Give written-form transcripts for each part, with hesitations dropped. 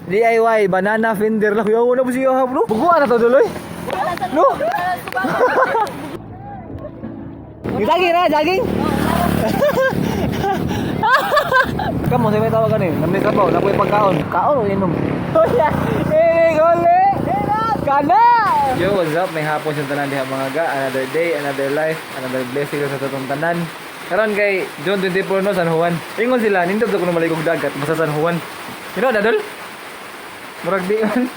DIY banana fender lang. Yaw na po siya bro. Buguan na to duloy. No. Jogging na, jogging. Kamu sa may tawag kanin. Namni ka pa, napoy pagkaon. Kaon o inom. Eh, gole. Kana. Yo, what's up? May hapon sa tanan diha mga ga. Another day, another life, another blessing sa tatong tanan. Karon kay June 24 no, San Juan. Ingon sila, nindot ko na maligog dagat basta San Juan. You know, dadol? Murag di man.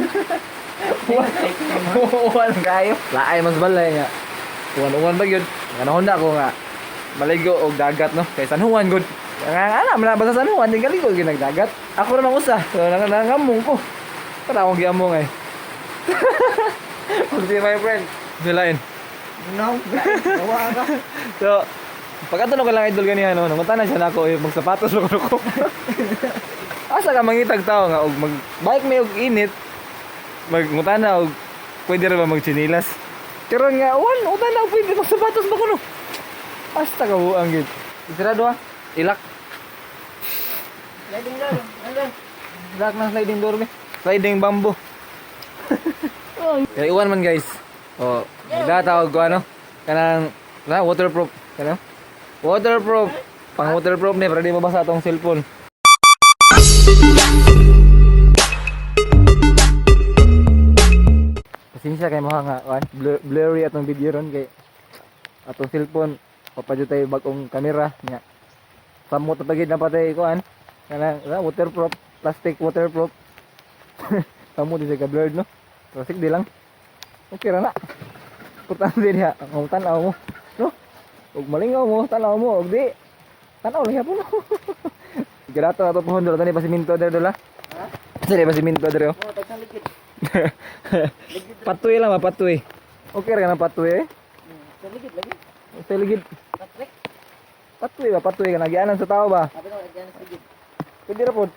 Uwan kayo. Laay mas balay nga. Uwan-uwan ba yun? Kanahon na ako nga. Maligo og dagat no. Kay San Juan gud. Nga nga na, mala basta San Juan di kaligo gyud nagdagat. Ako ra mang usa. So nang nangamong ko. Para akong giamong ay. Pag my friend. Silain. No, gawa ka. So, pagkato ko lang idol ganihan no, nangunta na siya nako eh, magsapatos ko ko. Asa ka mangitag tao nga og mag bike may og init, magnguta na og pwede ra ba magtsinilas. Karon nga uwan, uta na og pwede magsapatos ba kuno. Asta ka buang gid. Isirado ah. Ilak. Sliding door. Ano? Ilak na sliding door be. Sliding bamboo. Kaya iwan man guys. Oh, nagdatawag ko ano? Kanang na waterproof, kanang waterproof. Pang waterproof ni para di mabasa atong cellphone. Pasensya kay mo nga kuan, blurry atong video ron kay atong cellphone papadyo tayo bagong kamera nya. Samot na pagid na patay kuan. Kanang na, waterproof, plastic waterproof. Samot di siya ka blurred no. Plastic di lang. Okay ra na. Putang din ha. Ang tanaw mo. No? Ug malingaw mo, tanaw mo, ug di. Tanaw lang po. Garato na to pohon dolo tani pa siminto dere dola. Ha? Dere pa siminto dere. Oh, tagsan ligid. Patuy lang ba patuy. Okay ra ka na patuy eh. Sa ligid lagi. Sa ligid. Patrick. Patuy ba patuy ka nagianan sa tao ba? Sabi ko lagyan sa ligid. Pwede ra pod.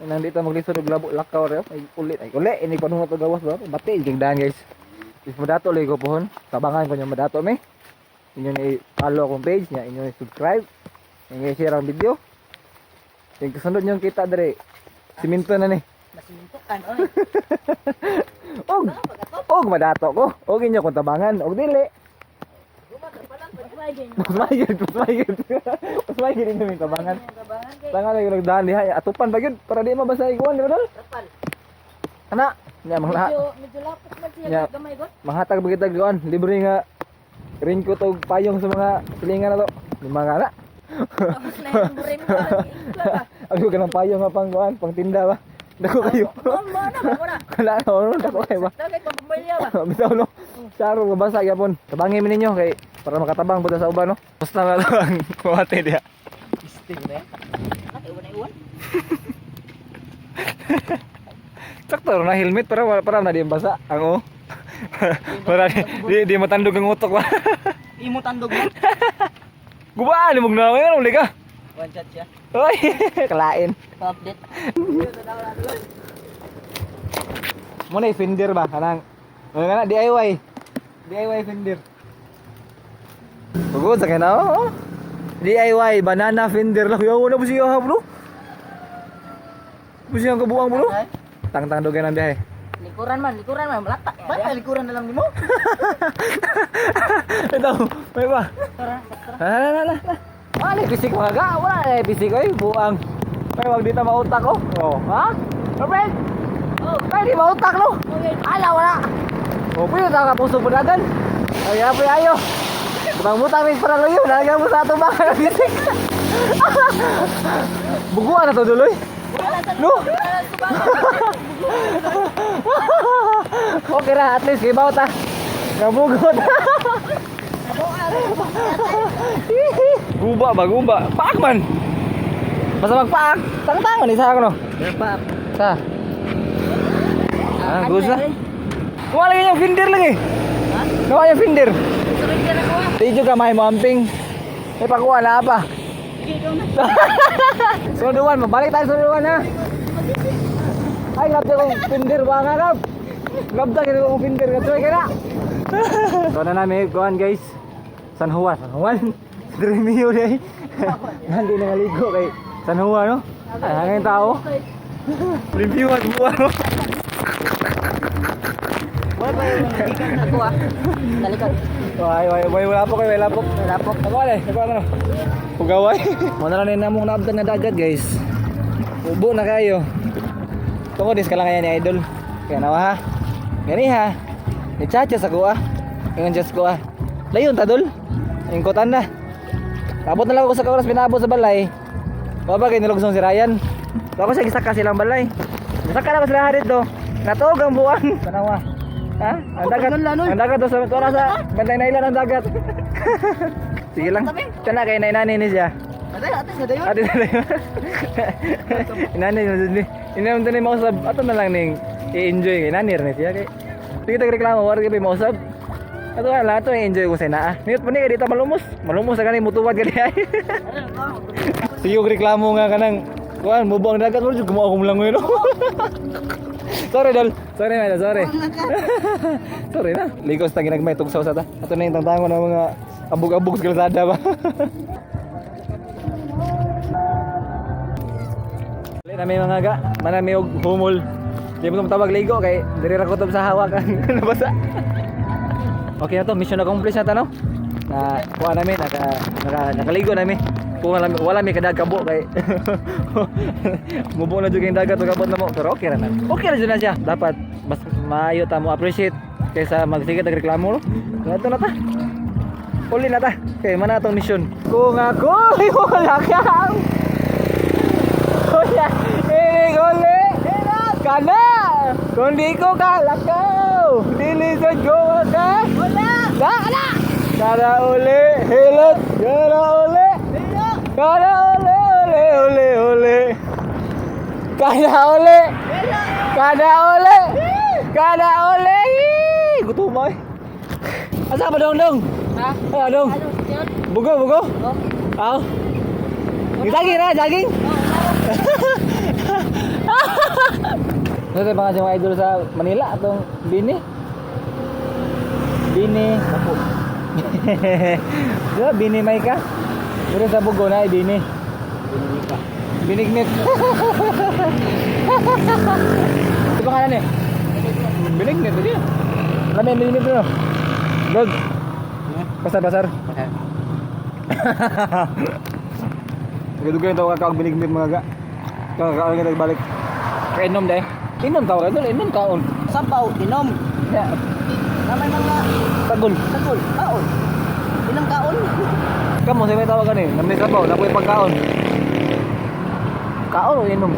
Nang dito maglisod og labo lakaw ra. Ay ulit ay uli ini panuhat og gawas ba? Bati kay daan guys. If madato lay ko pohon, tabangan ko niyo madato mi. Inyo ni follow akong page niya, inyo ni subscribe, inyo i-share ang video. Yung kasunod niyong kita dere. Siminto na ni. Masiminto kan oy. Og og madato ko. Og inyo kong tabangan, og dili. Mas maigid, mas maigid. Mas maigid inyo yung tabangan. Tabangan kay Tangan lagi nagdaan diha, atupan ba gyud para di mabasa ikuan, di ba dol? Rapal. Ana, nya mga Medyo medyo lapok man siya gamay god. Mahatag ba kita kuan, libre nga raincoat og payong sa mga silingan na to. Lima nga na. Tapos na yung burim mo. Ikla ba? Abi ko kanang payong nga pang kuan, pang tinda ba. Dako kayo. Oh, mo na ba mo na. Wala na ono, dako kayo ba. Dagay pambalya ba? Bitaw no. Saro mabasa gyapon. Tabangi mi ninyo kay para makatabang buta sa uban no. Basta na lang kuwate diha. Sting ba? Iwan iwan. Sakto na helmet para para na di basa ang oh. Para di, di matandog ang utok ba. Imo tandog mo. Gubaan mo na ngayon uli ka. One shot siya. Oy, kalain. Pa-update. Mo na fender ba kanang ano nga na DIY. DIY fender. Tugod sa kina oh. DIY banana fender lang. Yaw na po siya bro. Po siya ang kabuang bro. Tangtang dugay ng biyahe. Likuran man, malata. Ba't likuran na lang nimo? Ito, may ba? Tara, Na na na na. Wala pisik mga ga, wala na pisik oy, buang. May wag dito mautak oh. Oh, ha? Friend? Oh. Ay, di mautak no. Okay. Ala wala. Oh, pwede ta ka puso pudagan. Ay, apoy ayo. Bang mutang ni para luyo, nalagyan mo sa ato ba bisik. Buguan na to duloy. No. Okay ra, at least kibaw ta. Nabugot. Guba ba, guba. Paak man. Basta magpaak. Tangtangan isa ako no. Pa. Sa. Ah, gusa. Kuha lagi yung finder lagi. Ha? Kuha yung finder. Sunod ka na kuha. Tidyo ka may mamping. May pakuha na pa. Sige, ikaw na. Sunod mabalik tayo sa sunod ha. Ay, grabe kong finder ba nga kap. Grabe ta kong finder ka ka na. So na namin kuan guys. San Juan, San Juan. Dremio day. Nandi na maligo kay San Juan no. Ay, hangin tao. Limpyuhan buwan mo. Wala pa yung gikan na ko ah. Talikod. Ay, ay, ay, wala po kayo, wala po. Wala po. Ako alay, ako ano. Pugaway. Muna na rin namong naabdan na dagat, guys. Ubo na kayo. Tungkol dis ka lang kaya ni Idol. Kaya nawa ha. Gani ha. Ni Chacha sa kuha. Ingon Diyos ko ah. Layon ta dol. Ingkotan na. Abot na lang ako sa oras pinabot sa balay. Wa ba kay nilugsong si Ryan? Wa ko siya gisaka silang balay. Gisaka na ko sila dito. Natuog ang buwan. Tanawa. Ha? Ang dagat. Ang dagat do sa tora sa bantay na ilan ang dagat. Sige lang. Tana kay nainani ni siya. Ate, ate sa dayon. Ate na lang. Inani na jud ni. Inani na ni mausab. Ato na lang ning i-enjoy kay nani ra ni siya kay. Sige tag reklamo war kay mausab. Ato na lang ato i-enjoy ko sa naa. Niyot pa ni kay dita malumos. Malumos sa gani mutuwad gani ay. Sige og reklamo nga kanang kuan mubo ang dagat mo jud gumawa akong langoy no. Sorry dol. Sorry na, sorry. Sorry na. Ligos ta ginagmay tugsaw sa ta. Ato na yung tangtangon ng mga abog-abog sa kalsada ba. Dali na may mga ga, manami og humol. Di mo tawag ligo kay diri ra kutob sa hawak ang nabasa. Okay na to, mission accomplished na ta no. Na kuha nami naka nakaligo nami. Kung wala mi kadag kabo kay mubo na jud kay dagat ug abot na mo pero okay ra na. Okay ra jud na siya. Dapat mas maayo ta mo appreciate kaysa magsigit og reklamo no. Ato na ta. Uli na ta. Kay man na atong mission. Kung ako wala ka. Wala. Eh, gole. Kana. Kung di ko kalakaw. Dili sa ko ka. Wala. Kana. Kada uli. Hilot. Kada uli. Kada uli. Uli, uli, uli. Kada uli. Kada uli. Kada uli. Gutom ay. Asa ba dong dong? Ha? Ah, dong. Ano? Yun? Bugo, bugo. Oh. Aw. Jogging na, jogging. Ano tayo mga siyang idol sa Manila atong Bini? Bini. Apo. Diba, Bini Maika? Pero sa Bugo na, ay Bini. Binika. Binignit. Ito pangalan eh? Binignit, hindi. Alam mo yung binignit no? Dog. Pasar, pasar. Dugay yung tawag kakaog binignit mga ga. Kakaon ka nagbalik. Kainom deh. Inom tawag ka inom kaon. Sabaw, inom. Ya, Na may mga tagol. sagol, kaon. Inom kaon. Kamo sa may tawag ani, namni sabaw, napoy pagkaon. Kaon o inom?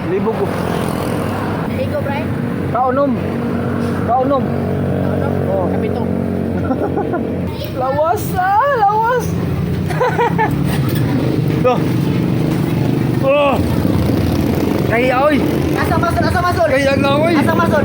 Libog ko. Ikaw, Brian? Kaonom. Kaonom. Kaonom? Oh. Kapito. Lawas ah, lawas. Oh. Oh. Kaya oy. Asa masol, asa masol. Kaya na oy. Asa masol.